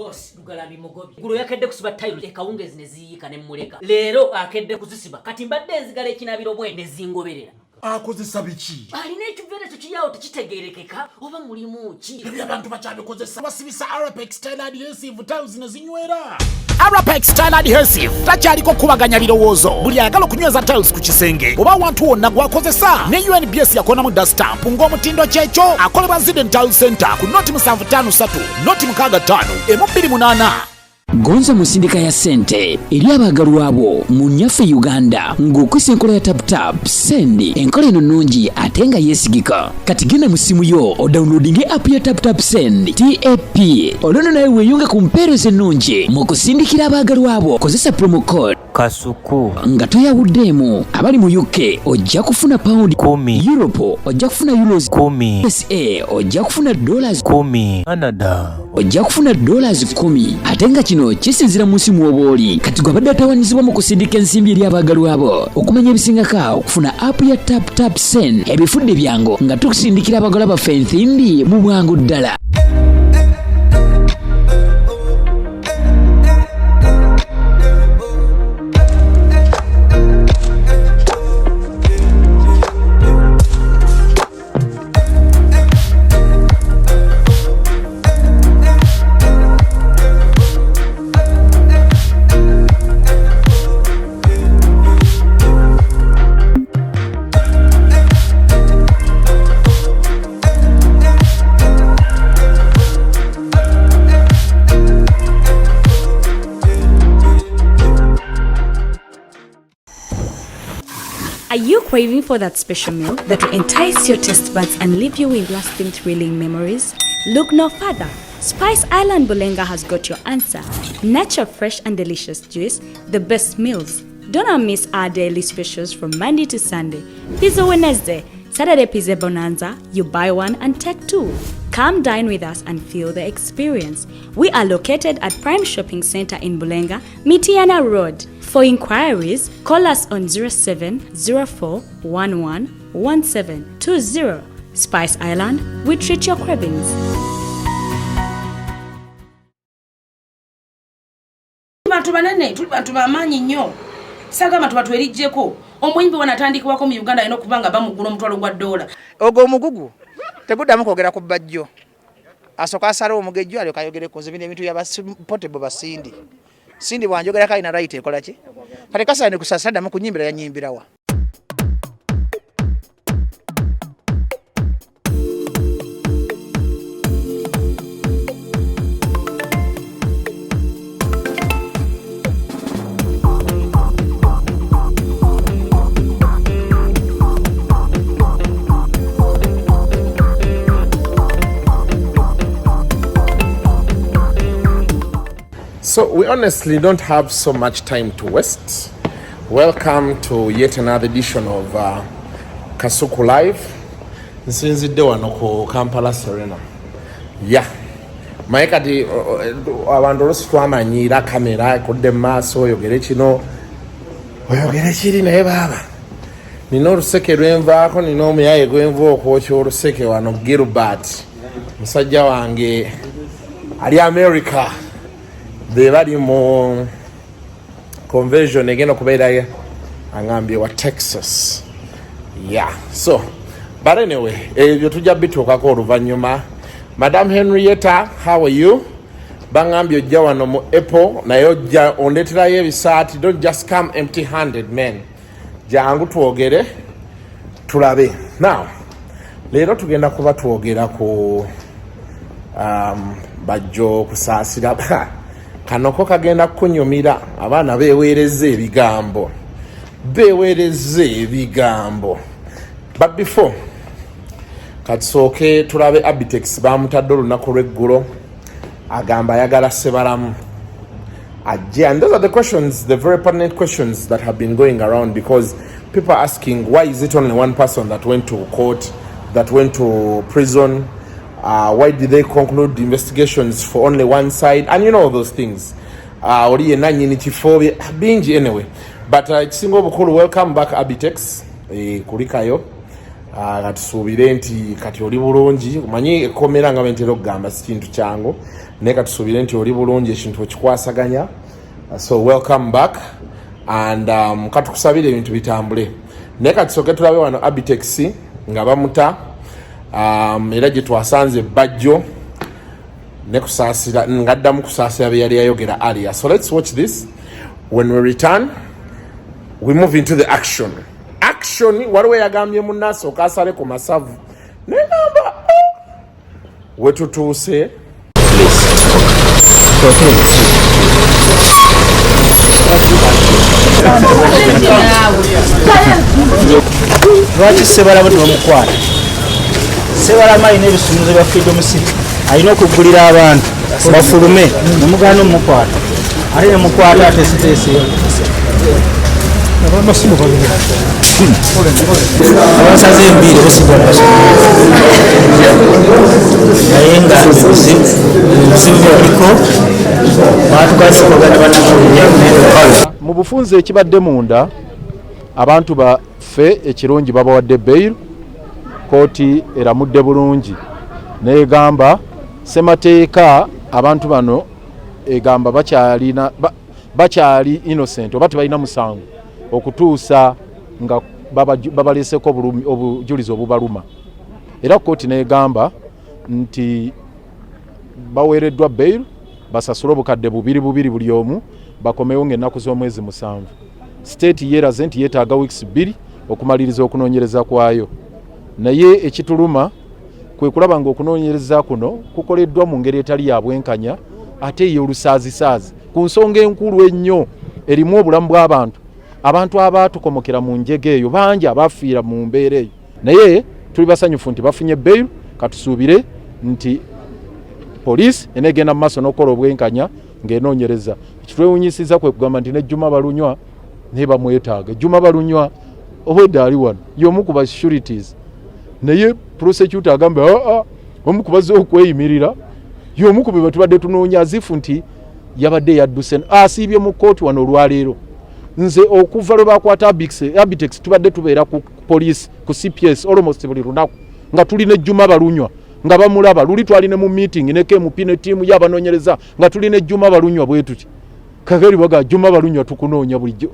Boss Lugalabi mugobi gulo yakedde kusiba tayiro ekawungezi ne ziyiika ne mmuleka, leero akedde kuzisiba. Kati mbadde nzigala ekinabiro bwe ne zingoberera. Akozesa biki? Alina ekiveera ekyo kiryawo, tekitegeerekeka oba mulimu ki. Ebyo abantu bakyabikozesa, basibisa Arapex Tile Adhesive, tiles ne zinywera. Arapex Tile Adhesive takyaliko kubaganya birowoozo. Buli ayagala okunyweza tiles ku kisenge oba awantu wonna gwakozesa ne UNBS yakonamu da stamp ng'omutindo kyekyo. Akolebwa Ziden Tile Center ku 0753 065 128. Gonza mu nsindika ya ssente eri abaagalwa bo mu nnyaffe Uganda ng'okozesa enkola ya Taptap Send. Enkola eno nnungi ate nga yeesigika. Kati genda mu ssimu yo odownloadinge app ya Taptap Send, TAP, olwo nno nawe weeyunge ku mpeereza ennungi mu kusindikira abaagalwa bo. Kozesa promo code Kasuku nga toyawuddeemu. Abali mu UK ojja kufuna pawundi 10. Europe ojja kufuna euros 10. USA ojja kufuna dollars 10. Canada ojja kufuna dollars 10, ate nga kino kisinzira mu nsi mw'oba oli. Kati gwe abadde atawanyizibwa mu kusindika ensimbi eri abaagalwa bo, okumanya ebisingako, okufuna app ya Tap Tap Send, ebifudde byangu nga tukusindikira abagalwa baffe ensimbi mu bwangu ddala. Are you craving for that special meal that will entice your taste buds and leave you with lasting thrilling memories? Look no further. Spice Island Bulenga has got your answer. Natural, fresh and delicious juice, the best meals. Don't miss our daily specials from Monday to Sunday. Pizza Wednesday, Saturday Pizza Bonanza, you buy one and take two. Come dine with us and feel the experience. We are located at Prime Shopping Center in Bulenga, Mitiana Road. For inquiries, call us on 0704 11 1720. Spice Island, we treat your cravings. Bantu banene, tuli bantu bamaanyi nnyo. Sagamba tuba twerijjeko. Omuyimbi wanatandikibwako mu Uganda alina okuba nga bamugula $1,000. Ogwo omugugu teguddamu kwogera ku Bajjo. Asooka asala omugejjo, alyoka ayogereko. Nze bino ebintu byabapotable basindi sindi bwanjogerako alina right ekola ki? Kati kasani kusasaddamu kunyimbira, yanyimbirawa? So we honestly don't have so much time to waste. Welcome to yet another edition of Kasuku Live. Nsinzidde wano ku Kampala Serena. Yeah. Maye kati abantu olusi twamanyiira kamera ekudde mu maaso, oyogere kino, oyogere kiri, naye baaba nina oluseke lwenvaako, nina omuyaye gwenva okwokya oluseke wano. Gilbert musajja wange ali America, be bali mu convention egenda okubeera, aŋambye wa Texas. Yeah, so but anyway, ebyo tujja bituukako oluvannyuma. Madam Henrietta, how are you? Baŋambye ojja wano mu Apple, naye ojja ondeeterayo ebisaati. Don't just come empty handed, man. Jangu twogere tulabe. Now leero tugenda kuba twogera ku Bajjo Kusaasira. Kanoko kagenda kukunyumira. Abaana beweereza ebigambo, beweereza ebigambo. But before, katusooke tulabe Abitex. Bamutadde olunaku lweggulo, agamba ayagala Sebalamu ajje. And those are the questions, the very pertinent questions that have been going around, because people are asking, why is it only one person that went to court, that went to prison? Why did they conclude investigations for only one side? And you know all those things. Oli yenna nyini kifo bingi. Anyway, but ekisinga obukulu, welcome back, Abitex. Kulikayo. Katusuubire nti kati oli bulungi. Omanyi ekkomera nga bwentera okugamba si kintu kyangu, naye katusuubire nti oli bulungi, ekintu okikwasaganya. So welcome back and katukusabire ebintu bitambule. Naye katusooke tulabe wano Abitex nga bamuta, era gye twasanze Bajjo ne Kusaasira ngaddamu Kusaasira bye yali yayogera earlier. So let's watch this. When we return, we move into the action. Action, waliwo yagambye munnasooka asale ku masavu, negamba, oh, wetutuuse. Lwaki Sebalama tebamukwata? Sebalama alina ebisumuzo bya Freedom City, alina okugulira abantu bafulume, nemugaana omukwata, ate nemukwata ate siteesi abasaze embiire basigala, naye nga obuzibu bwaliko batugasikogana bannamawulire. Mu bufunze ekibadde munda, abantu baffe ekirungi babawadde bail. Kooti eramudde bulungi negamba semateeka abantu bano, egamba bakyalina bakyali innocent oba tebalina musango okutuusa nga babaleseko obujulizi obubaluma. Era kooti negamba nti baweereddwa bail, basasule obukadde bubiri bubiri buli omu, bakomewo ng'ennaku z'omwezi 7. State yeeraze nti yeetaaga weeks 2 okumaliriza okunoonyereza kwayo, naye ekituluma kwe kulaba ng'okunoonyereza kuno kukoleddwa mu ngeri etali ya bwenkanya ate ey'olusaazisaazi ku nsonga enkulu ennyo erimu obulamu bw'abantu. Abantu abaatukomokera mu njega eyo bangi, abafiira mu mbeera eyo, naye tuli basanyufu nti bafunye bail. Katusuubire nti poliisi eneegenda mu maaso n'okukola obwenkanya ng'enoonyereza. Ekitwewunyisiza kwe kugamba nti ne Juma Balunywa naye bamwetaaga. Juma Balunywa obwedda ali wano y'omu ku ba sureties, naye prosecutor agamba, aa, omu ku bazze okweyimirira y'omu ku be batubadde tunoonya, azifu nti yabadde yadduse, asiibye mu kkooti wano olwaleero. Nze okuva lwe bakwata Abitex tubadde tubeera ku poliisi, ku CPS, almost buli lunaku nga tuli ne Juma Balunywa nga bamulaba. Luli twali ne mu meeting ne KMP ne ttiimu y'abanoonyereza nga tuli ne Juma Balunywa bwe tuti. Kakeri baga Juma Balunywa tukunoonya bulijjo.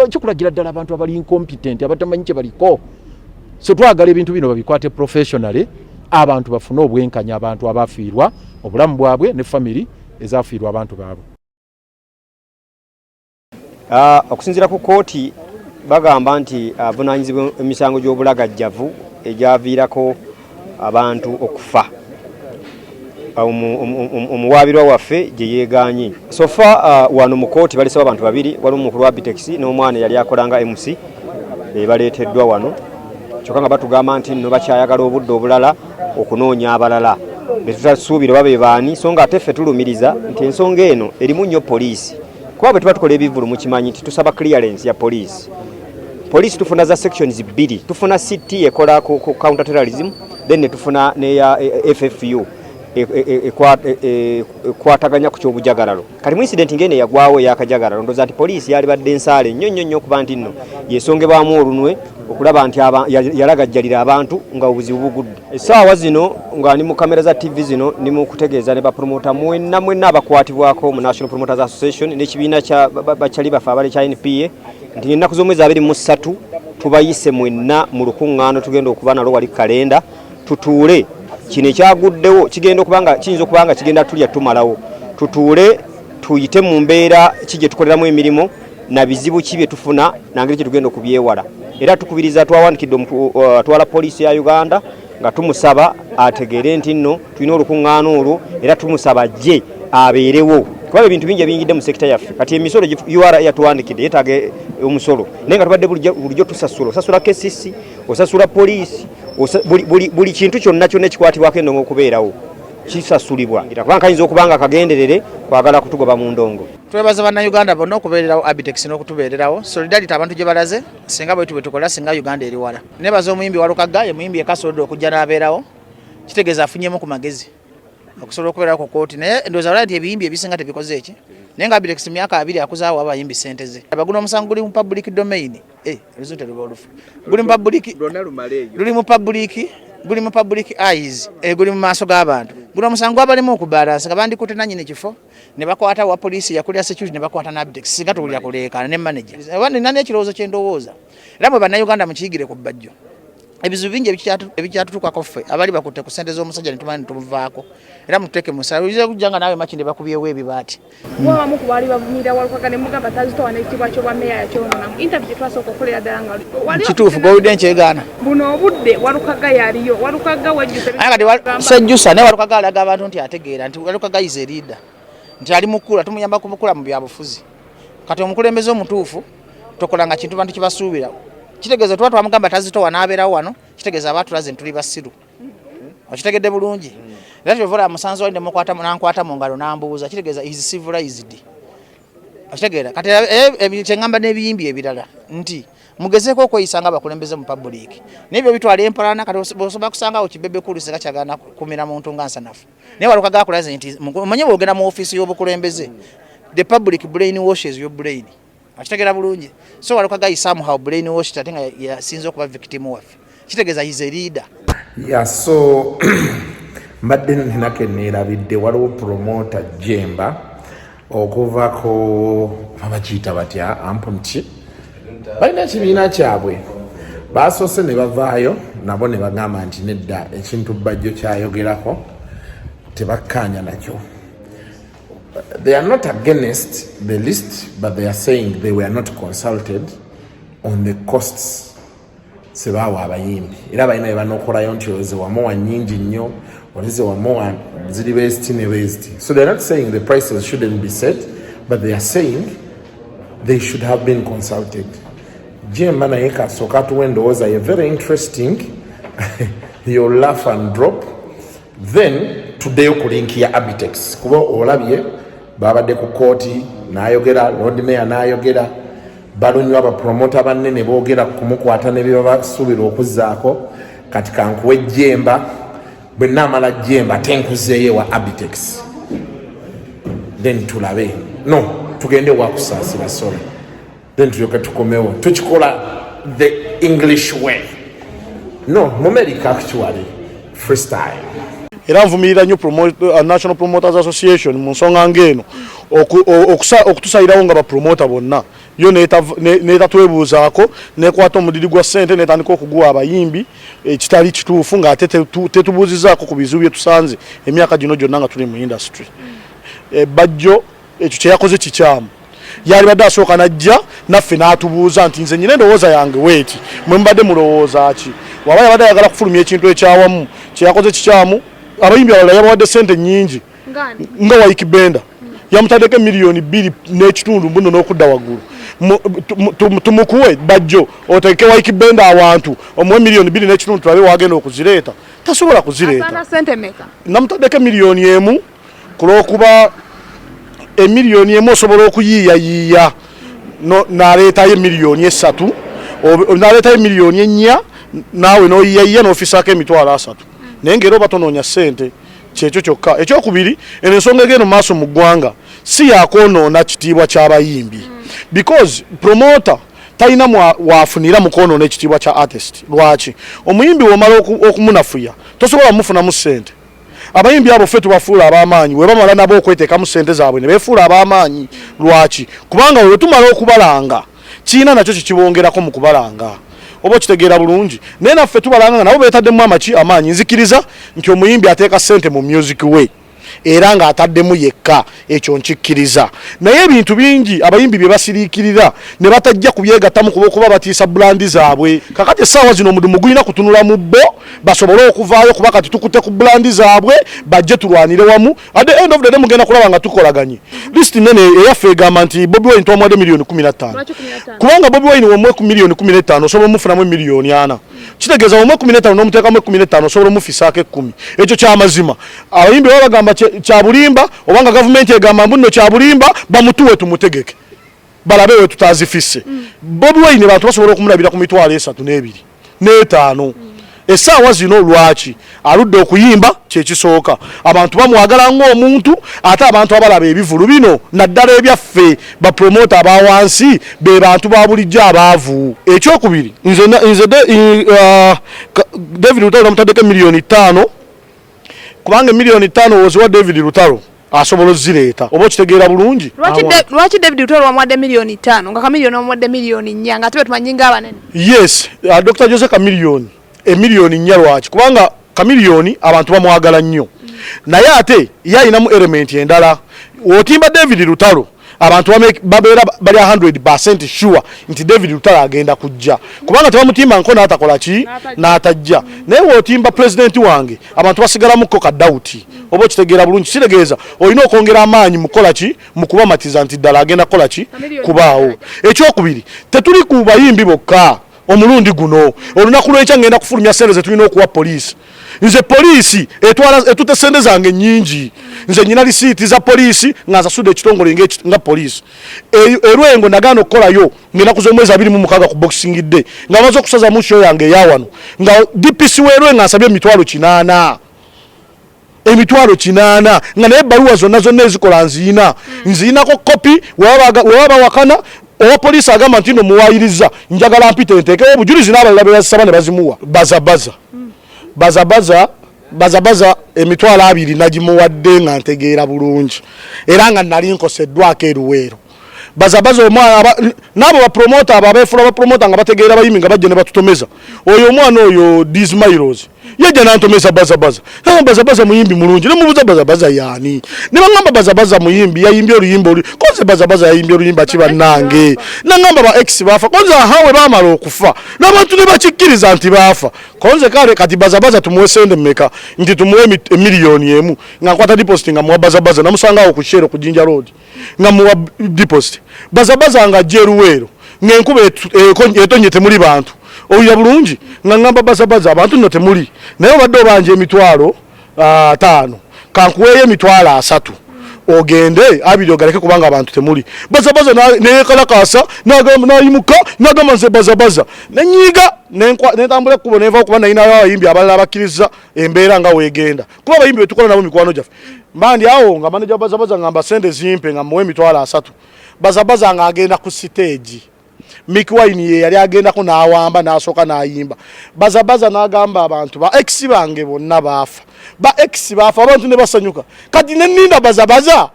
Kikulagira ddala abantu abali incompetent, abatamanyi kye baliko. So twagala ebintu bino babikwate professionally, abantu bafune obwenkanya, abantu abafiirwa obulamu bwabwe ne family ezafiirwa abantu baabwe. Okusinziira ku kooti, bagamba nti avunaanyizibwa emisango gy'obulagajjavu egyaviirako abantu okufa. Omuwaabirwa waffe gye yeeganye. So far wano mu kooti balesewo abantu babiri, waliwo omukulu wa Abitex n'omwana eyali akolanga MC, baleeteddwa wano, kyokka nga batugamba nti nno bakyayagala obudde obulala okunoonya abalala betutasuubira oba be baani. So nga ate ffe tulumiriza nti ensonga eno erimu nnyo poliisi, kuba bwe tuba tukola ebivvulu mukimanyi nti tusaba clearance ya poliisi. Poliisi tufuna za sections bbiri, tufuna CT ekola ku counter terrorism, then ne tufuna neya FFU ekwataganya ku kyobujagalalo. Kati mu incident ngene yagwawo eyakajagalalo, ndowooza nti poliisi yalibadde nsaale nnyo nnyo nnyo okuba nti nno yesongebwamu olunwe okulaba nti yalagajjalira abantu nga obuzibu bugudde. Essaawa zino nga ndi mu kamera za TV zino, ndi mu kutegeeza ne bapromota mwenna mwenna abakwatibwako mu National Promoters Association n'ekibiina kya bakyali baffe abali kya NPA nti ennaku z'omwezi 23 tubayise mwenna mu lukuŋŋaano tugenda okuba nalwo wali kalenda, tutuule. Kino ekyaguddewo kigenda okuba nga kiyinza okuba nga kigenda tulya tumalawo. Tutuule tuyite mu mbeera ki gye tukoleramu emirimu na bizibu ki bye tufuna nangeri gye tugenda okubyewala. Era tukubiriza, twawandikidde atwala poliisi ya Uganda nga tumusaba ategeere nti nno tulina olukuŋŋaana olwo, era tumusaba ajje abeerewo, kuba ebintu bingi ebiyingidde mu sekita yaffe. Kati emisolo, URA yatuwandikidde yeetaaga omusolo, naye nga tubadde bulijjo tusasula, osasula KCC, osasula poliisi, buli kintu kyonna kyonna ekikwatibwako endongo okubeerawo kisasulibwa, kubanga kayinza okuba nga kagenderere kwagala kutugoba mu ndongo. Twebaza Bannayuganda bonna okubeererawo Abitex n'okutubeererawo. Solidarity abantu gye balaze, singa bwetu bwe tukola, singa Uganda eri wala. Nebaza omuyimbi Walukagga, ye muyimbi ekasobodde okujja n'abeerawo, kitegeeza afunyemu ku magezi okusobola okubeerawo ku kooti. Naye ndowooza wala nti ebiyimbi ebisinga tebikoze eki, naye nga Abitex myaka 20 akuzaawo abayimbi ssente ze. Baguno omusango guli mu public domain. Eh, oluzungu teruba olufu. Guli mu public, luli mu public, guli mu public eyes, eh, guli mu maaso g'abantu. Guno omusango gwabalimu okubalansa nga bandikutte nannyini kifo ne bakwata wa poliisi yakulira security ne bakwata n'Abitex singa tuwulira kuleekaana ne manager. Oba nina n'ekirowoozo kye ndowooza era mwe Bannayuganda mukiyigire ku Bajjo. Ebizibu bingi ebikyatutukako ffe abali bakutte ku ssente z'omusajja ne tumala ne tumuvaako era mututeeke mu ssala. Oyinza okujja nga naawe Makindye bakubyewo ebibaati. Kuba abamu ku baali bavumirira Walukaga ne mugamba tazitowa n'ekitiibwa ky'obwa meeya yakyonoona mu interview gye twasooka okukolera ddala nga wali Kituufu gw'owulidde nkyegaana. Buno obudde Walukaga yaliyo. Walukaga wejjusa Aye kati sejjusa naye Walukaga alaga abantu nti ategeera nti Walukaga is a leader nti ali mukula tumuyamba kubukula mu byabufuzi. Kati omukulembeze omutuufu tokolanga kintu bantu kibasuubira. Kitegeeza tuba twamugamba tazitowa n'abeerawo wano kitegeeza aba atulaze nti tuli basiru. Okitegedde bulungi. Era kyova olaba musanze wali ne mukwata nankwata mu ngalo n'ambuuza kitegeeza is civilized. Okitegeera kati kye ŋŋamba n'ebiyimbi ebirala nti mugezeeko okweyisa nga abakulembeze mu public naye byo bitwala empalana kati osobola kusanga awo kibebe kulu singa kyagana kumira muntu nga nsanafu naye Walukaga akulaze nti omanye bw'ogenda mu ofiisi y'obukulembeze the public brain washes your brain. Okitegeera bulungi. So Walukaga is somehow brain washed ate nga yasinze okuba victim waffe. Kitegeeza he is a leader. Yeah, so mbadde nina ke neerabidde waliwo promoter Jemba okuva ku babakiyita batya ampunki balina ekibiina kyabwe basoose ne bavaayo nabo ne bagamba nti nedda ekintu Bajjo kyayogerako tebakkaanya nakyo. They are not against the list, but they are saying they were not consulted on the costs sebaawa abayimbi era balina bye banokolayo nti oyo zewamuwa nnyingi nnyo oli zewamuwa ziri beziti ne beziti. So they are not saying the prices shouldn't be set, but they are saying they should have been consulted. Jemba naye kasooka atuwa endowooza ye very interesting. You'll laugh and drop. Then tuddeyo ku link ya Abitex kuba olabye babadde ku kooti n'ayogera, Lord Mayor n'ayogera, balunywa abapromota banne ne boogera kumukwata ne bye babasuubira okuzzaako. Kati kankuwe Jemba, bwe naamala Jemba ate nkuzeeyo ewa Abitex then tulabe no tugende wakusaasira sorry then tulyoke tukomewo tukikola the English way no mu America actually freestyle. Era nvumirira nnyo National Promoters Association mu nsonga ng'eno okutusalirawo nga bapromota bonna yo netatwebuuzaako nekwata omudiri gwa ssente netandika okuguwa abayimbi ekitali kituufu ng'ate tetubuuzizaako ku bizibu bye tusanze emyaka gino gyonna nga tuli mu industry. Bajjo ekyo kyeyakoze kikyamu. Yalibadde asooka najja naffe n'atubuuza nti nze nyina endowooza yange weeti mwe mubadde mulowooza ki waba yabadde ayagala kufulumya ekintu ekyawamu kyeyakoze kikyamu. Abayimbi abalala yabawadde ssente nnyingi nga Ykee Benda yamutaddeko emiliyoni 2.5 mbuno n'okudda waggulu. Tumukuwe Bajjo oteeke Ykee Benda awantu omuwe miliyoni 2.5 tulabe wagenda okuzireeta. Tasobola kuzireeta. Namutaddeko 1 miliyoni kulwokuba 1 miliyoni osobola okuyiiyayiiya n'aleetayo 3 miliyoni n'aleetayo 4 miliyoni naawe n'oyiiyayiiya n'ofisaako 30,000 naye ng'era oba tonoonya ssente kyekyo kyokka. Ekyokubiri, eno ensonga egenda mu maaso mu ggwanga si yakwonoona kitiibwa ky'abayimbi because promoter talina waafunira mu kwonoona ekitiibwa kya artist. Lwaki omuyimbi womala okumunafuya tosobola mumufunamu ssente? Abayimbi abo ffe tubafuula ab'amaanyi we bamala nabo okweteekamu ssente zaabwe ne beefuula ab'amaanyi. Lwaki? Kubanga we tumala okubalanga kiina nakyo kikibongerako mu kubalanga oba okitegeera bulungi naye naffe tubalanga nga nabo beetaddemu amaki amaanyi. Nzikiriza nti omuyimbi ateeka ssente mu music we era ng'ataddemu yekka, ekyo nkikkiriza, naye ebintu bingi abayimbi bye basiriikirira ne batajja kubyegattamu kuba okuba batiisa brand zaabwe. Kakati essaawa zino omudumu gulina kutunula mu bo basobole okuvaayo kuba kati tukutte ku brand zaabwe bajje tulwanire wamu. At the end of the day mugenda kulaba nga tukolaganye. List nene eyaffe egamba nti Bobi Wine twamuwadde miliyoni 15 kubanga Bobi Wine womwe ku miliyoni 15 osobola omufunamu 4 miliyoni. Kitegeeza womwe 15 n'omuteekamu 15 osobola omufisaako 10. Ekyo kyamazima. Abayimbi baba bagamba kya bulimba obanga gavumenti egamba mbu nno kya bulimba bamutuwe tumutegeke balabe we tutazifisse. Bobi Wine bantu basobola okumulabira ku 32,000 n'etaano. Essaawa zino lwaki aludde okuyimba? Kyekisooka, abantu bamwagala ng'omuntu, ate abantu abalaba ebivulu bino naddala ebyaffe bapromota aba wansi be bantu ba bulijjo abaavu. Ekyokubiri, nze nze David Lutalo namutaddeko 5 miliyoni, kubanga 5 miliyoni woziwa David Lutalo asobola ozireeta, oba okitegeera bulungi. Lwaki David Lutalo wamuwadde 5 miliyoni nga Chameleone wamuwadde 4 miliyoni nga ate betumanyi ng'abanene? Yes, Dr Jose Chameleone 4 miliyoni. Lwaki? Kubanga Chameleone abantu bamwagala nnyo, naye ate ye ayinamu element endala. Otimba David Lutalo, abantu babeera bali 100 sure nti David Lutalo agenda kujja, kubanga tebamutimba nko n'atakola ki, n'atajja. Naye wootimba pulezidenti wange, abantu basigalamuko ka doubt, oba okitegeera bulungi. Kitegeeza olina okwongera amaanyi mukukola ki, mu kubamatiza nti ddala agenda kukola ki, kubaawo. Ekyokubiri, tetuli ku bayimbi bokka. Omulundi guno olunaku lwenkya ngenda kufulumya sente zetulina okuwa poliisi. Nze poliisi etwala etute sente zange nyingi. Nze nyina risiiti za poliisi nga nsasudde ekitongole nga poliisi. Erwengo nagaana okukolayo ng'ennaku z'omwezi 26 ku Boxing Day, nga bamaze okusazamu show yange eyawano, nga DPC w'Erwengo ansabye 800,000, 800,000, nga naye ebbaluwa zonna zonna ezikola nziina, nziinako kopi. Webaba bawakana, owa poliisi agamba nti no muwayiriza, njagala mpite nteekewo obujulizi n'abalala bebazisaba ne bazimuwa. Bazabaza, bazabaza, bazabaza 20,000 nagimuwadde nga ntegeera bulungi, era nga nali nkoseddwako eruweero. Bazabaza omwana n'abo bapromota, abo abeefula bapromota nga bategeera bayimbi, nga bajja ne batutomeza. Oyo omwana oyo Dismilos yajja nantomeza bazabaza. Nagamba bazabaza muyimbi mulungi. Nemubuuza bazabaza yaani, ne bagamba bazabaza muyimbi, yayimbye oluyimba oli koze. Bazabaza yayimbye oluyimba ki bannange? Nagamba ba ex baafa konze. Aha, we baamala okufa n'abantu ne bakikkiriza nti baafa konze. Kale kati bazabaza tumuwe sente mmeka? Nti tumuwe 1 miliyoni, nga nkwata deposit nga muwa bazabaza. Namusanga awo ku Shell ku Jinja Road nga muwa deposit. Bazabaza nga ajja eruweero ng'enkuba etonye, temuli bantu, owulira bulungi, nga ngamba bazabaza abantu nno temuli, naye obadde obanja 50,000, kankuweeyo 30,000 ogende, 20 ogaleke kubanga abantu temuli. Bazabaza neyekalakasa, nayimuka nagamba nze bazabaza nenyiga, nentambula ekkubo nenvawo, kuba nalinayo abayimbi abalala abakkiriza embeera nga weegenda, kuba abayimbi betukola nabo mikwano gyaffe. Mbandi awo nga manager bazabaza ngamba sente zimpe, nga muwe 30,000. Bazabaza nga agenda ku stage, Mikie Wine ye yali agendako n'awamba n'asooka n'ayimba. Bazabaza n'agamba abantu ba ex bange bonna baafa, ba ex baafa, abantu ne basanyuka. Kati neninda bazabaza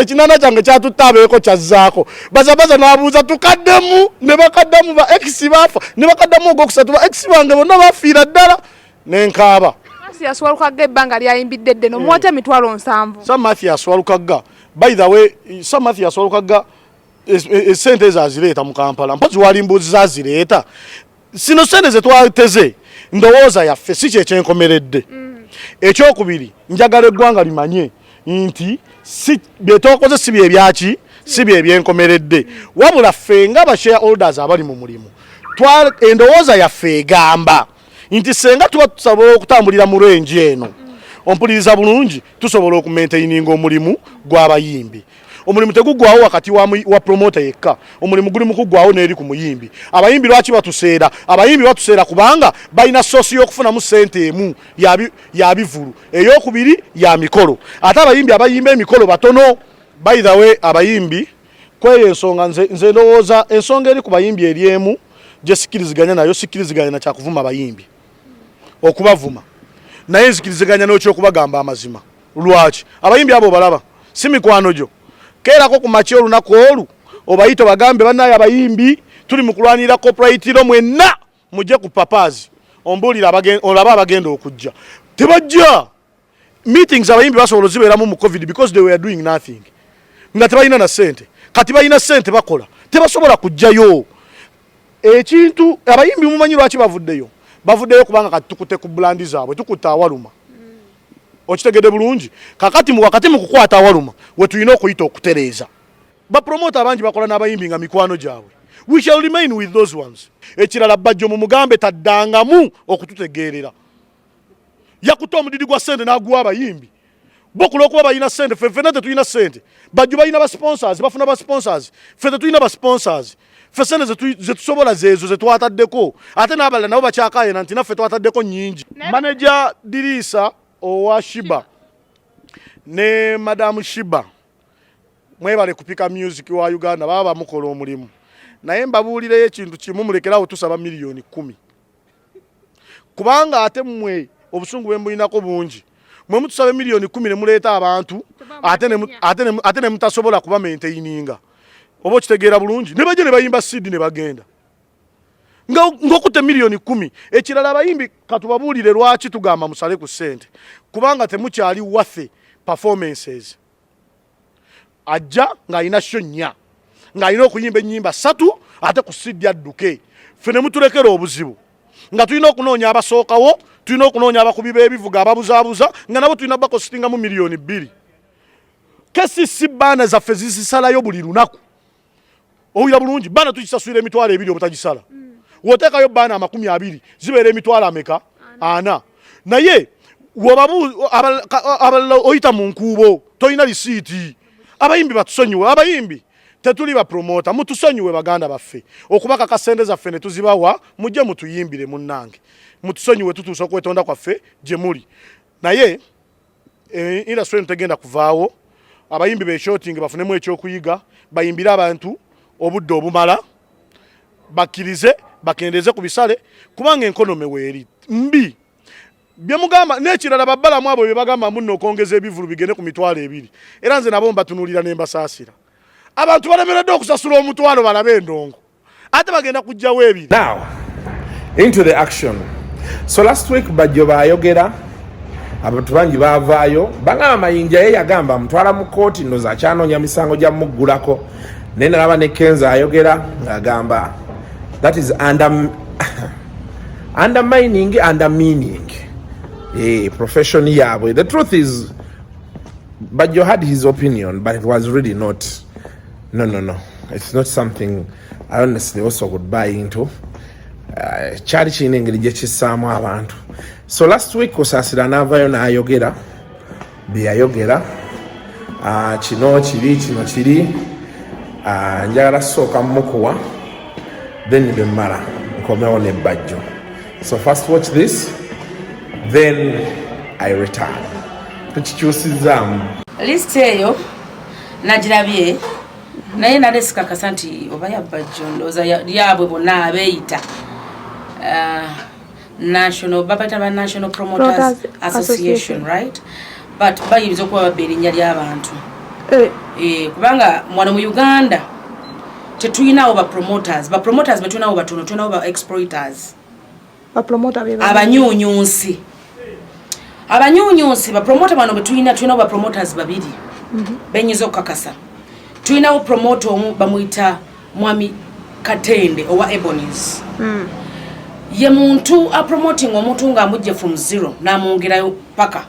ekinana kyange kyatutte abeeko kyazzaako. Bazabaza n'abuuza tukaddemu, ne bakaddamu ba ex baafa, ne bakaddamu ogwokusatu, ba ex bange bonna bafiira ddala, nenkaaba. Mathias Walukagga ebbanga lyayimbidde ddene, omuwata 70,000. Sir Mathias Walukagga, by the way, Sir Mathias Walukagga esente ezo azireeta mu Kampala, mpozi wali mbuuzi zazireeta. Sino sente zetwateze, ndowooza yaffe si kyekyenkomeredde. Ekyokubiri, njagala eggwanga limanye nti si byetwakoze si byebyaki, si byebyenkomeredde, wabula ffe nga ba shareholders abali mu mulimu, endowooza yaffe egamba nti senga tuba tusobola okutambulira mu range eno, ompuliriza bulungi, tusobola okumaintaininga omulimu gw'abayimbi. Omulimu teguggwawo wakati wa promoter yekka, omulimu guli mu kuggwawo n'eri ku muyimbi. Abayimbi lwaki batuseera? Abayimbi batuseera kubanga balina source y'okufunamu sente emu ya bivulu, eyokubiri ya mikolo, ate abayimbi abayimba emikolo batono. By the way, abayimbi kweyo ensonga, nze ndowooza ensonga eri ku bayimbi eri emu gye sikkiriziganya nayo. Sikkiriziganya na kyakuvuma abayimbi, okubavuma, naye nzikiriziganya n'ekyokubagamba amazima. Lwaki abayimbi abo balaba si mikwano gyo? Keerako ku makya olunaku olu obayite obagambe, bannaye abayimbi, tuli mu kulwanirira copyright law, mwenna mujje ku Papazi. Ombuulire olabe abagenda okujja. Tebajja. Meetings abayimbi basobola ozibeeramu mu COVID because they were doing nothing, nga tebalina na sente. Kati balina sente, bakola, tebasobola kujjayo ekintu. Abayimbi mumanyi lwaki bavuddeyo? Bavuddeyo kubanga kati tukute ku brand zaabwe, tukutte awaluma, okitegedde bulungi. Kakati mu wakati mu kukwata awaluma we tulina okuyita okutereeza. Bapromota abangi bakola n'abayimbi nga mikwano gyabwe. We shall remain with those ones. Ekirala, Bajjo mumugambe taddangamu okututegeerera. Yakutte omudidi gwa ssente n'aguwa abayimbi bo kulwokuba balina ssente. Ffe ffenna tetulina ssente. Bajjo balina ba sponsors, bafuna ba sponsors, ffe tetulina ba sponsors. Ffe sente zetusobola zeezo zetwataddeko, ate n'abalala nabo bakyakayena nti naffe twataddeko nnyingi. Manager Diriisa owa Shiba ne Madamu Shiba, mwebale kupika music wa Uganda, baba bamukola omulimu, naye mbabuulireyo ekintu kimu: mulekerawo tusaba miliyoni 10, kubanga ate mmwe obusungu bwe mulinako bungi. Mwe mutusaba miliyoni 10 ne muleeta abantu, ate ne mutasobola kuba maintaininga, oba okitegeera bulungi, ne bajja ne bayimba CD ne bagenda ng'okutte miliyoni 10. Ekirala, abayimbi katubabuulire lwaki tugamba musale ku ssente, kubanga temukyali worth performances. Ajja ng'alina show nnya, ng'alina okuyimba ennyimba ssatu, ate ku CD adduke. Ffe ne mutulekera obuzibu nga tulina okunoonya abasookawo, tulina okunoonya abakubi b'ebivuga ababuzaabuza, nga nabo tulina bakositingamu miliyoni 2. KCC banner zaffe zisisalayo buli lunaku, owulira bulungi? Banner tukisasulira 20,000 obutagisala. W'oteekayo banner 20 zibeera emitwalo ameka? Ana. Naye wobabu abalala oyita mu nkuubo, tolina lisiiti. Abayimbi batusonyiwe, abayimbi tetuli bapromota, mutusonyiwe baganda baffe okubakaka sente zaffe ne tuzibawa. Mujje mutuyimbire munnange, mutusonyiwe, tutuuse okwetonda kwaffe gye muli. Naye industry eno tegenda kuvaawo. Abayimbi beshooting bafunemu ekyokuyiga, bayimbire abantu obudde obumala, bakkirize bakendeeze ku bisale, kubanga economy weeri mbi. Byemugamba n'ekirala, babbalamu abo bye bagamba munno okwongeza ebivulu bigende ku 20,000, era nze nabo mbatunuulira ne mbasaasira. Abantu balemeredde okusasula omutwalo balabe endongo, ate bagenda kugjawo ebiri. Now, into the action. So last week Bajjo baayogera, abantu bangi baavaayo bagamba Mayinja ye yagamba mutwala mu kooti, ndoza akyanoonya misango gya muggulako. Naye nalaba ne Kenza ayogera ng'agamba that is undermining, undermeaning profession yaabwe. The truth is Bajjo had his opinion, but it was really not, no, no, no, it's not something I honestly also would buy into. Kyali kirina engeri gye kissaamu abantu. So last week Kusaasira n'avaayo n'ayogera bye yayogera. Kino kiri, kino kiri. Njagala sooka mukuwa, then bwe mmala nkomewo ne Bajjo. So first watch this, then I return. Tukikyusizaamu. Lisiti eyo nagirabye, naye nale sikakasa nti oba yabajjo. Ndowooza lyabwe bonna abeeyita national, babayita ba National Promoters Promoters Association. Association. Right, but bayinza okuba babba erinnya ly'abantu. Eh. Kubanga wano mu Uganda tetulinawo ba promoters. Ba promoters betulinawo batono, tulinawo ba exploiters. Bapromota be bani? Abanyunyunsi, abanyunyunsi. Bapromota bano betulina, tulinawo ba promoters babiri benyinza okukakasa. Tulinawo promoter omu bamuyita Mwami Katende owa Ebonies. Ye muntu apromoting omuntu ng'amugje from zero n'amwongerayo paka.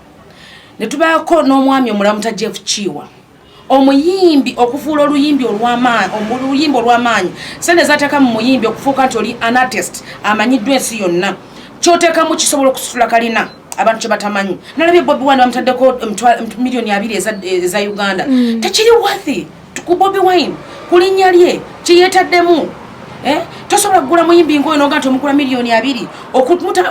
Ne tubaako n'omwami omulala muta Jeff Kiwa, omuyimbi okufuula oluyimbi olw'amaanyi, oluyimba olw'amaanyi, sente zateeka mu muyimbi okufuuka nti oli an artist amanyiddwa ensi yonna, kyoteekamu kisobola okusitula kalina abantu kye batamanyi. Nalabye Bobi Wine bamutaddeko miliyoni 20 eza Uganda. Tekiri worthy ku Bobi Wine, ku linnya lye kyeyeetaddemu. Eh? Tosobola kugula muyimbi ngoyo noga nti omugula miliyoni 20.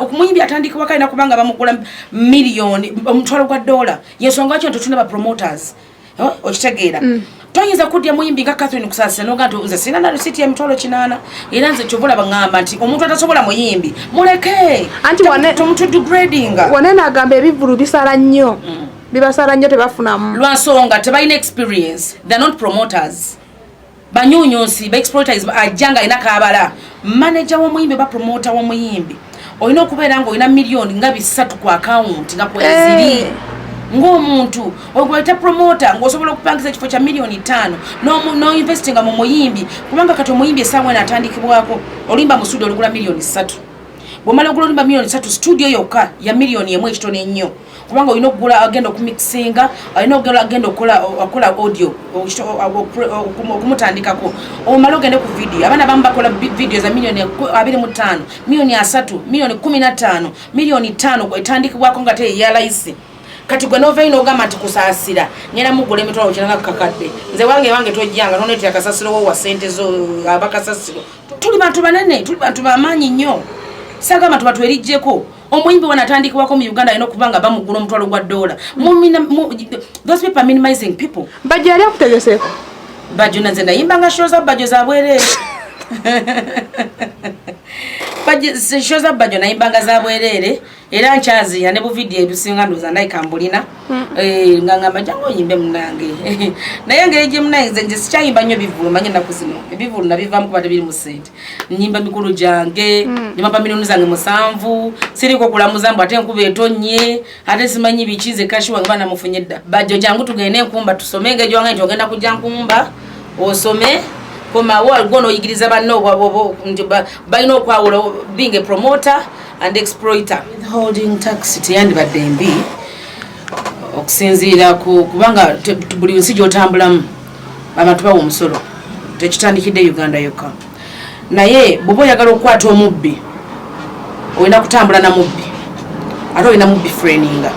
Okumuyimbi atandikibwa kalina kubanga bamugula miliyoni $1,000. Yensonga lwaki nti tulina ba promoters. Eh, okitegeera? Toyinza kudya muyimbi nga Catherine Kusaasira noga nti nze sirina na risiti ya 800,000. Era nze kyova olaba ŋŋamba nti omuntu atasobola muyimbi muleke. Anti Tomutudegradinga. Wanene agamba ebivulu bisala nnyo, bibasala nnyo, tebafunamu. Lwansonga tebalina experience, they're not promoters, banyunyunsi, baexploiters. Ajja nga alina kabala manager w'omuyimbi oba promoter w'omuyimbi, olina okubeera nga olina miliyoni nga 300 ku akawunti nga kweziri. Ng'omuntu ogweta promoter, ng'osobola okupangisa ekifo kya miliyoni 5 n'oinvestinga mu muyimbi, kubanga kati omuyimbi essaawa eno atandikibwako oluyimba mu studio olugula miliyoni 3. Bwomala ogula oluyimba miliyoni 3, studio yokka ya miliyoni 1 ekitono ennyo, kubanga olina okugula agenda okumixinga, olina okugula agenda okukola audio, okumutandikako, omale ogende ku video. Abaana abamu bakola video za miliyoni 25, miliyoni 30, miliyoni 15, miliyoni 5 etandikibwako nga teyeyalayisi. Kati gwe novayo n'ogamba nti Kusaasira ngenda mugula emitwalo kinana kakadde, nze wange wange tojjanga toneetera kasasiro wo wa ssente zo abakasasiro. Tuli bantu banene, tuli bantu bamaanyi nnyo. Sagamba tuba twerijjeko. Omuyimbi wanatandikibwako mu Uganda alina okuba nga bamugula $1,000. Those people are minimizing people. Bajjo yali akutegeseeko? Bajjo nze nayimbanga show za Bajjo za bwereere. Show za Bajjo nayimbanga za bwereere, era nkyaziya ne buvidiyo ebisinga ndowooza ndayika mbulina. Nga ngamba jangu oyimbe munange, naye engeri gye munange nze sikyayimba nnyo bivulu. Manyi ennaku zino ebivulu nabivaamu kuba tebiri mu ssente. Nyimba mikulu gyange, nyimba milioni zange 7, siriko kulamuza mbu ate enkuba etonnye ate simanyi biki. Nze cash wange bana mufunye dda. Bajjo jangu tugende enkumba tusome, engeri wange nti ogenda kujja nkumba osome komawo gwo n'oyigiriza banno nti balina okwawula being a promoter and exploiter. Withholding tax teyandibadde mbi okusinziira ku kubanga buli nsi gy'otambulamu abantu bawa omusolo, tekitandikidde Uganda yokka. Naye bw'oba oyagala okukwata omubbi olina kutambula na mubbi, ate olina mubbi freninga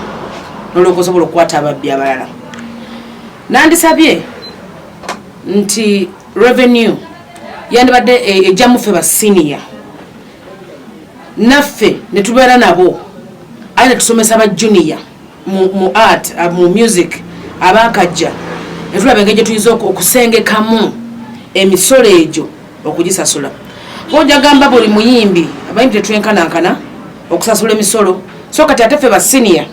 nolwoka osobola okukwata ababbi abalala. Nandisabye nti revenue yandibadde ejjamu ffe ba senior naffe ne tubeera nabo, ate netusomesa ba junior mu art, mu music abakajja, netulaba engeri gyetuyinza okusengekamu emisolo egyo okugisasula. Ojagamba buli muyimbi, abayimbi tetwenkanankana okusasula emisolo, so kati ate ffe ba senior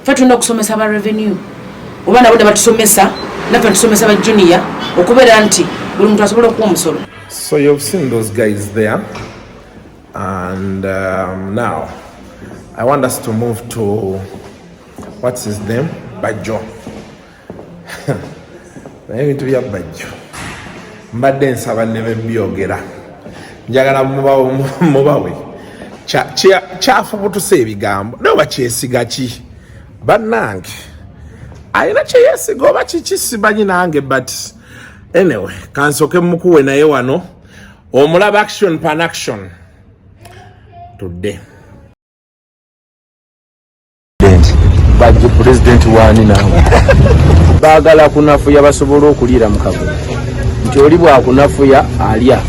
ffe tulina okusomesa ba revenue oba nabo ne batusomesa naffe netusomesa ba junior okubeera nti buli muntu asobola okuwa omusolo. So you've seen those guys there, and now I want us to move to what's his name, Bajjo. Naye ebintu bya Bajjo mbadde nsaba nneme byogera, njagala mubawe kyafubutuse ebigambo naye oba kyesiga ki bannange, alina kyeyesiga oba kiki simanyi nange, but anyway kansoke mukuwe naye wano omulaba action pan action tudde. Bajjo pulezidenti waani? Naawe baagala kunafuya basobole okuliira mu kavuyo nti oli bwakunafuya alya.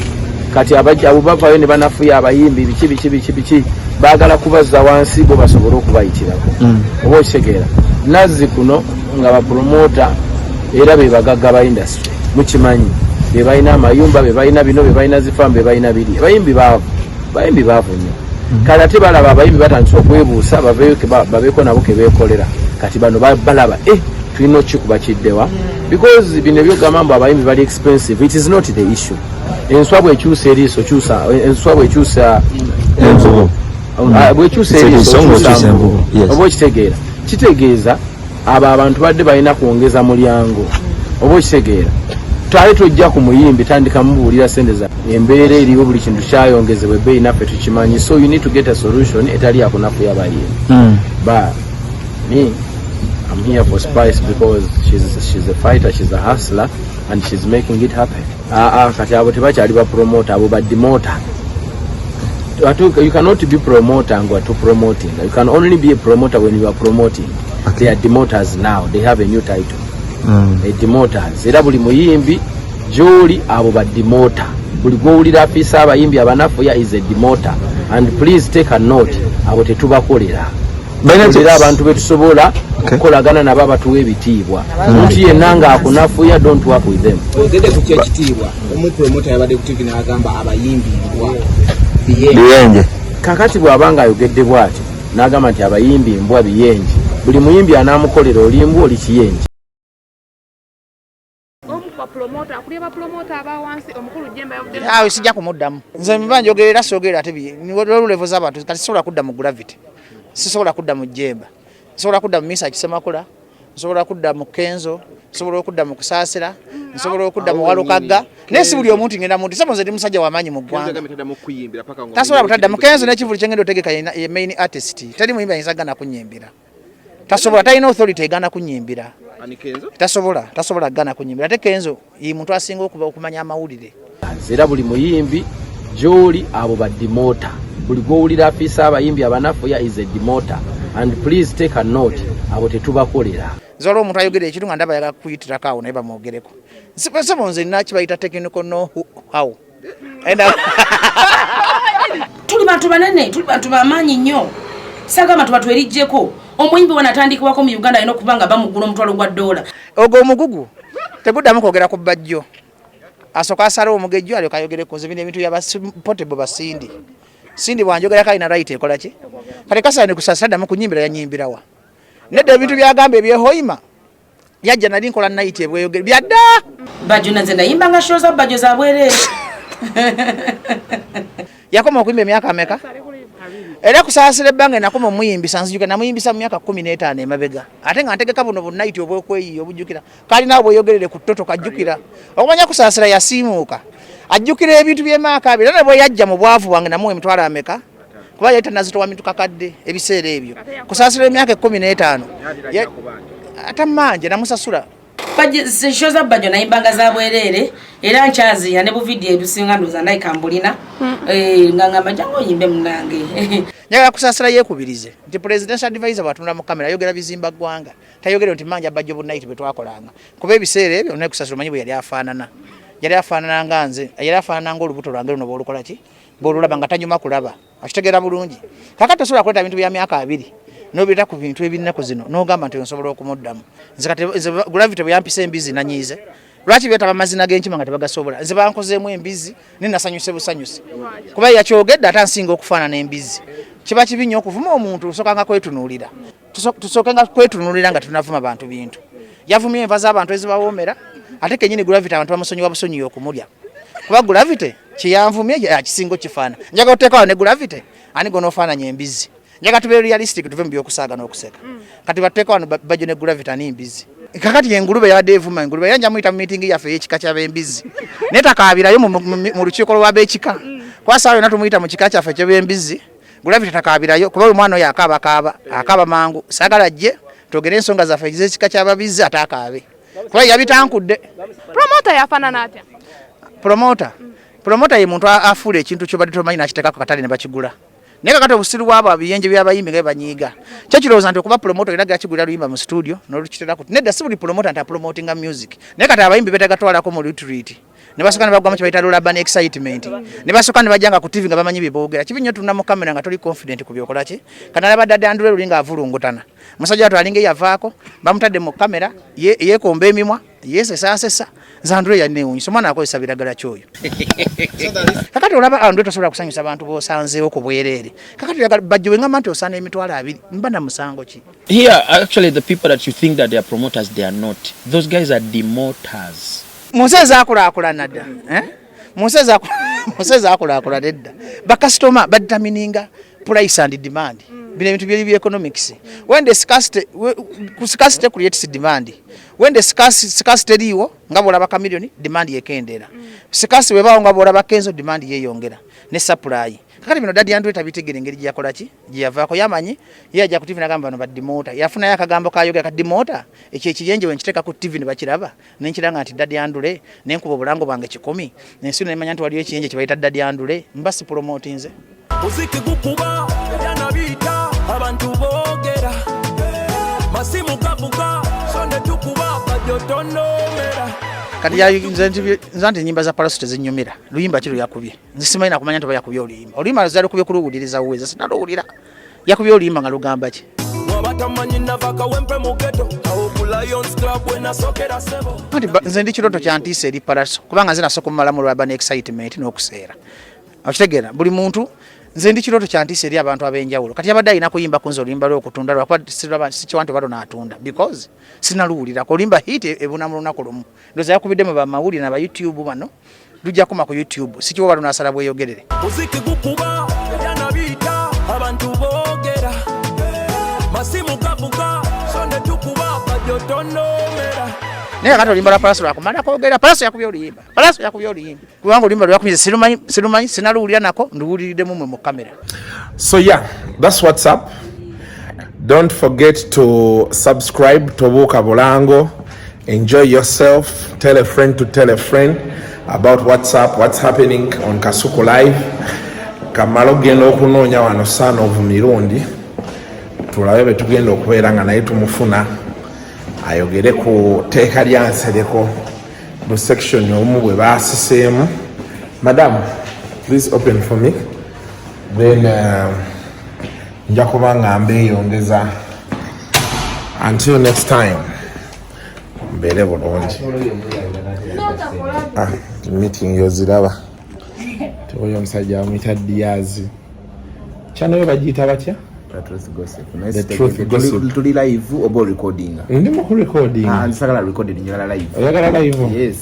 Kati abajja abo bavayo ne banafuya abayimbi biki biki biki biki, baagala kubazza wansi bo basobole okubayitirako. Oba okitegeera, nazzi kuno nga bapromota era be bagagga ba industry, mukimanyi, be balina amayumba, be balina bino, be balina zifaamu, be balina biri. Abayimbi baavu, bayimbi baavu nnyo. Kale ate balaba abayimbi batandise okwebuusa babeeko nabo kebeekolera. Kati bano balaba tulina okukikuba kiddewa, because bino ebyogamba mbu abayimbi bali expensive, it is not the issue. Enswa bwekyusa eriiso kyusa, enswa bwekyusa envubu. Ah, bwekyusa eriiso eriiso okyusa ng'okyusa envubu. Envubu, yes. Oba okitegeera, kitegeeza abo abantu badde balina kwongeza mulyango. Oba okitegeera, twali tojja ku muyimbi tandika mubuulira sente za embeera eriwo, buli kintu kyayongezebwa ebbeeyi, naffe tukimanyi. So you need to get a solution etali yakunafuya bayimbi. But me, I'm here for Spice because she's a fighter, she's a hustler and she's making it happen. Ah, ah, kati abo tebakyali ba promoter, abo ba demoter. You cannot be promoter and to promoting. You can only be a promoter when you are promoting. They are demoters now. They have a new title. A demoters. Era buli muyimbi gy'oli abo ba demoter. Buli gw'owulira afiisa abayimbi abanafu ya is a demoter. And please take a note, abo tetubakolera. Era abantu betusobola okukolagana nabo abatuwa ebitiibwa. Omuntu yenna ng'akunafuya, don't work with them. Ogende ku kyekitiibwa, omu promoter yabadde ku TV n'agamba abayimbi mbwa. Biyenje. Kakati bw'aba nga ayogedde bw'atyo n'agamba nti abayimbi mbwa biyenje, buli muyimbi anaamukolera oli mbwa oli kiyenje. Omu ku bapromota akulya bapromota aba wansi, omukulu Jemba, yavudde. Awo sijja kumuddamu nze, mba njogerera sogerera ate level z'abantu. Kati sisobola kudda mu Gravity, sisobola kudda mu Jemba, nsobola kudda mu Misa Kisemakula, nsobola kudda mu Kenzo, nsobola okudda mu Kusaasira, nsobola okudda mu Walukagga, naye si buli omuntu ngenda muntu. Sebo nze ndi musajja w'amaanyi mu ggwanga, tasobola butadda mu Kenzo n'ekivulu kyengenda otegeka ye main artist. Teri muyimbi ayinza gana kunyimbira, tasobola, talina authority egana kunyimbira, tasobola, tasobola gana kunyimbira. Ate Kenzo ye muntu asinga okuba okumanya amawulire. Era buli muyimbi gy'oli abo ba demoter. Buli gw'owulira afiisa abayimbi abanafu ya is a demoter. And please take a note, Abo tetubakolera. Nze waliwo omuntu ayogera ekintu nga ndaba ayagala kuyitirako awo naye bamwogereko. Nsebo nze nina kibayita technical know how. Tuli bantu banene, tuli bantu bamaanyi nnyo. Sagamba tuba twerijjeko. Omuyimbi wano atandikibwako mu Uganda alina okuba nga bamugula omutwalo gwa ddoola. Ogwo omugugu teguddamu kwogera ku Bajjo. Asooka asale omugejjo alyoke ayogere ku nze. Bino ebintu bya Portable basindi. Sindi bw'anjogerako alina right ekola ki? Kati Kasani kusasira ddamu kunyimbira yanyimbirawa. Nedda ebintu by'agamba ebyehoima yajja nali nkola night ebweyogere byadda. Bajjo naze nayimbanga show za Bajjo za bwereere. Yakoma okuyimba emyaka ameka? Era kusaasira ebbanga enakoma omuyimbisa nzijuka namuyimbisa mu myaka 15 emabega ate nga ntegeka buno bu night obwokweyiiya obujjukira kalina bweyogerere ku toto kajjukira okumanya kusaasira yasiimuuka ajjukira ebintu by'emaaka abiri era ne bwe yajja mu bwavu bwange namuwa emitwalo ameka kuba yali tanazitowa mituka kadde ebiseera ebyo kusaasira emyaka 15 ate manje namusasula. Show za Bajjo nayimbanga za bwereere era nkyaziya ne buvidiyo ebisinga ndowooza ndayika mbulina nga ngamba jangu oyimbe munange. Njagala kusaasira yeekubirize nti presidential advisor bw'atunula mu kamera ayogera bizimba ggwanga, tayogere nti manja Bajjo bu night bwe twakolanga kuba ebiseera ebyo naye kusaasira omanyi bwe yali afaanana, yali afaanana nga nze, yali afaanana ng'olubuto lwange luno bw'olukola ki bw'olulaba nga tanyuma kulaba okitegeera bulungi. Kakati tosobola kuleeta bintu bya myaka 20 n'obireeta ku bintu ebinnaku zino n'ogamba nti nsobola okumuddamu. Nze kati nze Gravity bwe yampisa embizi nanyiize. Lwaki beetaba amazina g'enkima nga tebagasobola? Nze bankozeemu embizi naye nasanyuse busanyusi kuba yakyogedde ate ansinga okufaanana embizi. Kiba kibi nnyo okuvuma omuntu, osooka kwetunuulira. Tusooke nga kwetunuulira nga tunavuma bantu bintu. Yavumye enva z'abantu ezibawoomera ate kennyini Gravity abantu bamusonyiwa busonyiwa okumulya kuba Gravity kyeyanvumye akisinga okifaana. Njagala oteekawo ne Gravity ani gonoofaananya embizi. Njagala tubeere realistic tuve mu byokusaaga n'okuseka. Kati batuteeka wano Bajjo ne Gravity ani mbizi? Kakati engulube yabadde evuma engulube era nja muyita mu meeting yaffe ey'ekika ky'ab'embizi naye takaabirayo mu lukiiko lw'ab'ekika kuba saawa yonna tumuyita mu kika kyaffe eky'ebembizi. Gravity takaabirayo kuba omwana oyo akaabakaaba akaaba mangu. Saagala ajje twogere ensonga zaffe ez'ekika ky'ababizi ate akaabe kuba yabitankudde. Promoter yafaanana atya? Promoter ye muntu afuula ekintu ky'obadde tomanyi n'akiteeka ku katale ne bakigula. Naye kakati obusiru bwabo abiyenje by'abayimbi nga banyiiga kyo kirowooza nti okuba promoter olina gakigulira luyimba mu studio n'olukitera ku nedda. Si buli promoter nti apromotinga music naye kati abayimbi beetaaga twalako mu retreat ne basooka ne bagwamu kye bayita lulaban excitement ne basooka ne bajja nga ku TV nga bamanyi bye boogera. Kibi nnyo tunna mu kamera nga toli confident ku byokola ki. Kanalaba Daddy Andrew luli ng'avulungutana musajja wattu alinga eyavaako bamutadde mu kamera yeekomba emimwa yeesesaasesa. Nze Andrew yanneewuunyisa omwana akozesa biragala kyoyo. Kakati olaba Andrew tosobola kusanyusa bantu b'osanzeewo ku bwereere. Kakati oyagala Bajjo bwe ngamba nti osaana emitwalo 20 mba na musango ki? Here, actually, the people that you think that they are promoters, they are not. Those guys are demoters. Mu nsi ezaakulaakulana dda, eh? Mu nsi ezaakulaakulana edda bakasitoma badetermininga price and demand. Bino ebintu byeri bya economics. When the scarcity, scarcity creates demand. When the scarcity eriiwo nga bw'olaba Chameleone, demand yekendeera. Scarcity bwebaawo nga bw'olaba Kenzo, demand yeeyongera ne supply. Kakati bino Daddy Andrew tabitegera engeri gye yakola ki gye yavaako yamanyi ye yajja ku TV nagamba bano bademoter yafunayo akagambo kayogera ka demoter ekyo ekiyenje we nkiteeka ku TV ne bakiraba nenkiranga nti Daddy Andrew nenkuba obulango bwange 100 ensi nemanya nti waliyo ekiyenje kye bayita Daddy Andrew mba sipromotinze. Muziki gukuba ebyana biyita abantu boogera masimu gavuga so ne tukuba Bajjo tonomera. Kati nze nti enyimba za Pallaso tezinyumira. Luyimba ki lweyakubye? Nze simanyi nakumanya nti oba yakubye oluyimba. Oluyimba zalukubye kuluwuliriza wuweza sinaluwulira. Yakubye oluyimba nga lugamba ki? Wabatamanyi nava Kawempe mu ghetto awo ku Lions Club we nasokera sebo. Anti nze ndi kiroto kyantiisa eri Pallaso kubanga nze nasooka omumalamu olwaba ne excitement n'okuseera okitegeera buli muntu. Nze ndi kiroto kyantiisa eri abantu ab'enjawulo. Kati yabadde alina kuyimba ku nze oluyimba lw'okutunda lwakuba sikiwa nti oba lunaatunda because sinaluwulirako. Oluyimba hit ebuna mu lunaku lumu ndowooza yakubidde mu bamawulire na ba YouTube bano lujja kuma ku YouTube sikiwa oba lunaasala bweyogerere. Muziki gukuba ebyana biyita abantu boogera masimu gavuga so ne tukuba Bajjo tonomera. Naye kakati oluyimba lwa Pallaso lwakumala kwogera. Pallaso yakubye oluyimba, Pallaso yakubye oluyimba kubanga oluyimba lweyakubye sirumanyi, sirumanyi, sinaluwulira nako nduwuliriddemu mwe mu kamera. So yeah, that's what's up. Don't forget to subscribe to Buka Bulango. Enjoy yourself. Tell a friend to tell a friend about what's up, what's happening on Kasuku Live. Kamalo genda okunoonya wano son of Mirundi. Tulabe bwe tugenda okubeera nga naye tumufuna ayogere ku tteeka lya Nsereko bu section obumu bwe baasiseemu. Madam, please open for me, then nja kuba nga mbeeyongeza. Until next time, mbeere bulungi. Ah, meeting yoziraba oyo omusajja bamuyita Diazi, channel yo bagiyita batya? The Truth Gossip. Tuli live oba orecordinga? Ndi mu kurecording. Ah, nsagala recorded, njagala live. Oyagala live? Yes.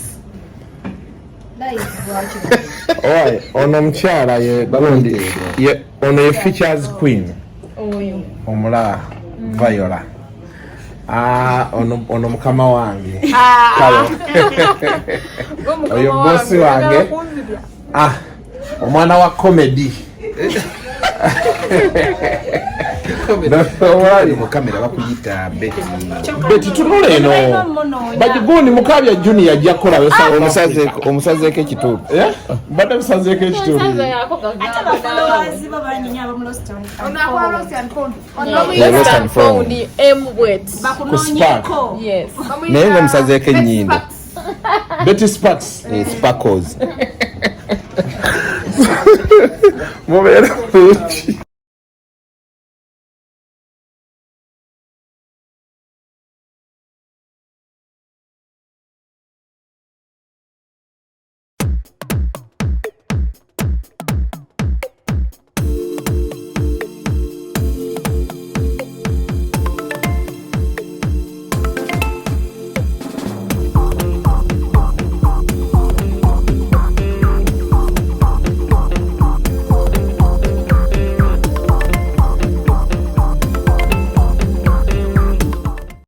Owaye, ono omukyala ye gundi ye, ono ye features queen omulala Viola. Ah, ono mukama wange. Kale oyo bosi wange. Ah, omwana wa comedy. Mu kamera bakuyita Betty. Betty, tunula eno. Bagigundi mukabya junior ajja kukola. Omusazeeko ekituufu. Eh? Mbadde musazeeko ekituufu. Yeah, lost and found. Ku Spark. Naye nga omusazeeko ennyindo. Betty Sparks. Sparkles. Mubeere bulungi.